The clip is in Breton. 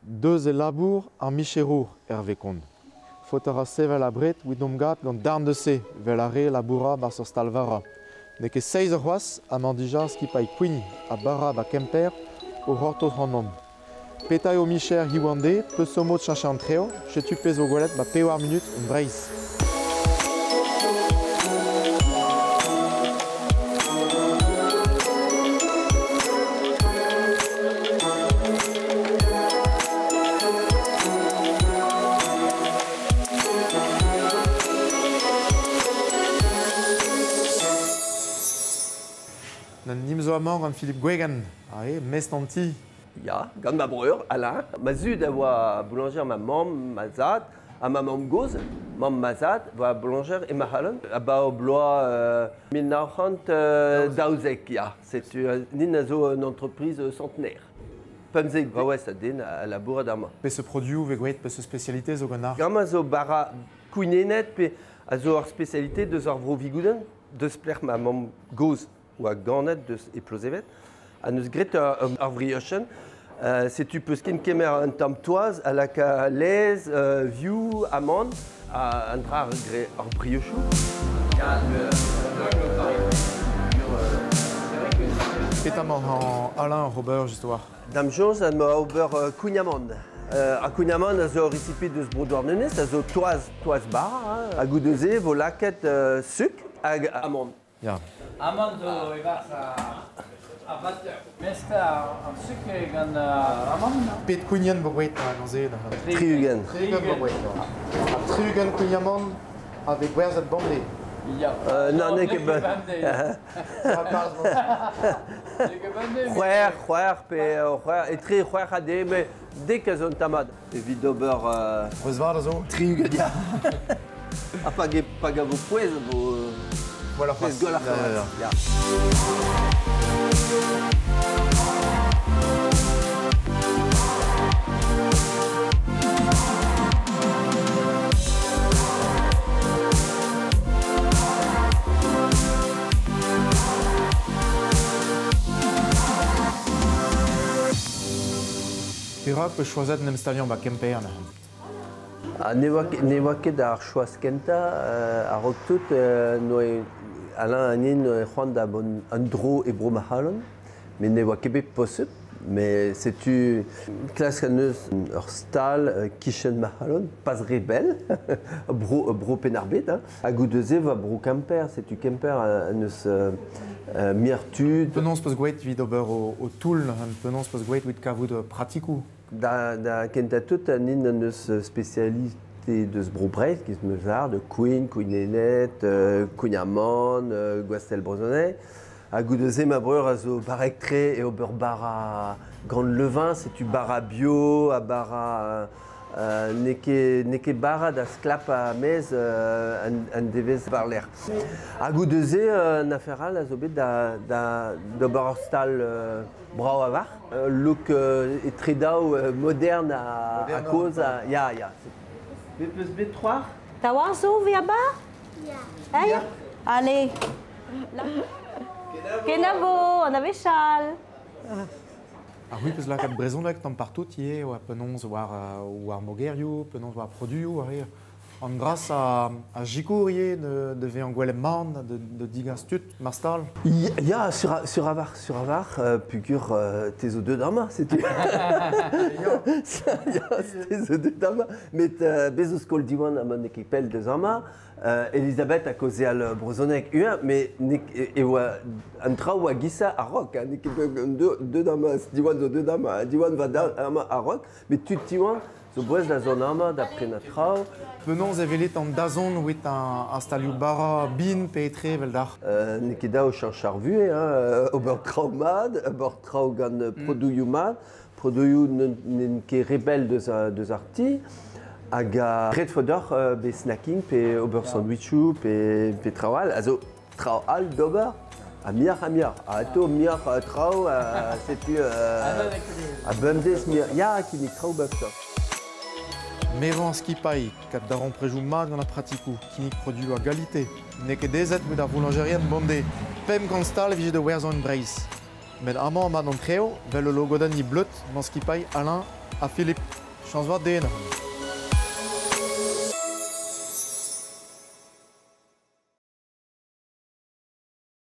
Deus e labour ar micherour, herve kont. Faot a ra sevel abred 'wit 'n om gad gant darn deus-se, 'vel ar re 'laboura 'barzh ur stal-vara. N'eo ket seizh eur c'hoazh ha 'mañ dija skipailh Kouign ha Bara 'ba Kemper o c'hortoz 'c'hanomp. Petra eo micher hiziv an deiz, peseurt mod cheñch an treo, setu pezh 'vo gwelet 'ba pevar munut en Breizh. Nim zo amañ gant Philippe Gwegen, ae, mestr an ti. Ya, gant ma breur Alain. Ma zud a oa boulañjer ma mamm, ma zad, ha ma mamm-gozh, mamm ma zad, oa boulañjer e Mac'halon. Abaoe bloaz 1912, ya. Setu nin a zo un entreprise centenaire. 15 bloavezh a den a labourat amañ. Peseurt produoù vez graet, peseurt spécialité zo ganeoc'h? Amañ zo bara kouinenet pe a zo ur spécialité deus ar vro Vigoudenn, deus plec'h ma mamm-gozh oa ganet deus e Plozeved, ha neus graet ur vriochenn. Setu peus ken kemer un tamm toaz a laka laezh, vioù, amann, ha an dra ar briochoù. Petra emañ Alain oc'h ober just war? Da'm soñj emañ ober kouign-amann. Ar kouign-amann a zo ur resipe deus bro Douarnenez, a zo toaz, toaz bara, ha goude-se e vo lakaet sukr hag amann. Ya. Amann zo e-barzh ar bater. Meskañ ar sukr gant amann. Pet kouign vo graet gant se? 60. 60 vo graet. Ha 60 kouign-amann a vez gwerzhet bemdez? Ya. Non, n'eo ket C'hwec'h, c'hwec'h pe c'hwec'h, etre c'hwec'h ha dek, met dek a zo un tamm mat evit ober... Pouez vat a zo? 60, ya. Ha pa, pa gavo pouez a vo... Gwelloc'h c'hoazh. Gwelloc'h c'hoazh, ya. Perak 'peus choazet en em staliañ 'ba Kemper neuze? Ha ne oa ket, ne oa ket ar choaz kentañ a-raok tout n'oa Alain ha nin c'hoant da vont un dro e bro ma c'halon, met ne oa ket bet posupl. Mais setu klask an eus ur stal kichen ma c'halon, pas re bell, bro, bro Penn-ar-Bed, hein. Ha goude-se va bro Kemper, setu Kemper an eus mir tud. Penaos 'peus gwraet evit ober ho toull, penaos 'peus gwraet evit kavout pratikoù? Da kentañ tout, nin an eus spécialité deus bro Breizh, giz 'meus lâret, de Kouign, Kouign-Ened, Kouign-Amann, Gwastell-Brezhoneg. Ha goude-se, ma breur a zo barrek-tre e ober bara gant levain, setu bara bio ha bara n'eo ket, n'eo ket bara da sklapañ maez an devezh war-lerc'h. Ha goude-se, un afer all a zo bet da, da, d'ober ur stal brav a-walc'h. Look etre daou modern ha kozh. Ya, ya. Bet peus bet c'hoar? Taouarc'h zo 'vez a-ba? Ya. Ya. Allez. Kenavo, an avechal. Ar c'hwi 'peus lakaat brezhoneg tamm partout ivez, oa penaos war war mogerioù, penaos war produioù ar An dra-se a sikour ivez da vezañ gwelet mat, da digas tud mar stal. Ya, sur a-walc'h, sur a-walc'h, peogwir te zo deuet amañ, setu. Ya, te zo deuet amañ. Met bez zo skol Diwan amañ n'eo ket pell deus amañ. Elisabeth a kaozeal brezhoneg uañ, met e oa an traoù a gisa a-raok. N'eo ket deuet amañ, Diwan zo deuet amañ, Diwan va amañ a-raok, met tud Diwan zo boas da zont amañ da prenañ traoù. Penaos e welit an dazont evit ar stalioù bara bin pe etre evel dac'h? N'eo ket dav cheñch ar vuhez, hein, ober traoù mat, ober traoù gant produioù mat. Produioù n'int ket re bell deus, deus ar ti. Hag ret fo deoc'h bet snacking pe ober sandwichoù pe, pe traoù all. A zo traoù all d'ober ha muioc'h ha muioc'h. Ha atao muioc'h traoù, setu ha bemdez muioc'h. Ya, kinnig traoù bep seurt. Merañ skipailh, kat darempredoù mat gant ar pratikoù, kinnig produoù a galite. N'eo ket aezet met ar voulañjerien bemdez. 500 stal e vije da werzhañ en Breizh. Met amañ emañ an trev, 'vel ul logodenn bleud, 'mañ skipailh Alain Ha Philippe, chañs vat dezhe.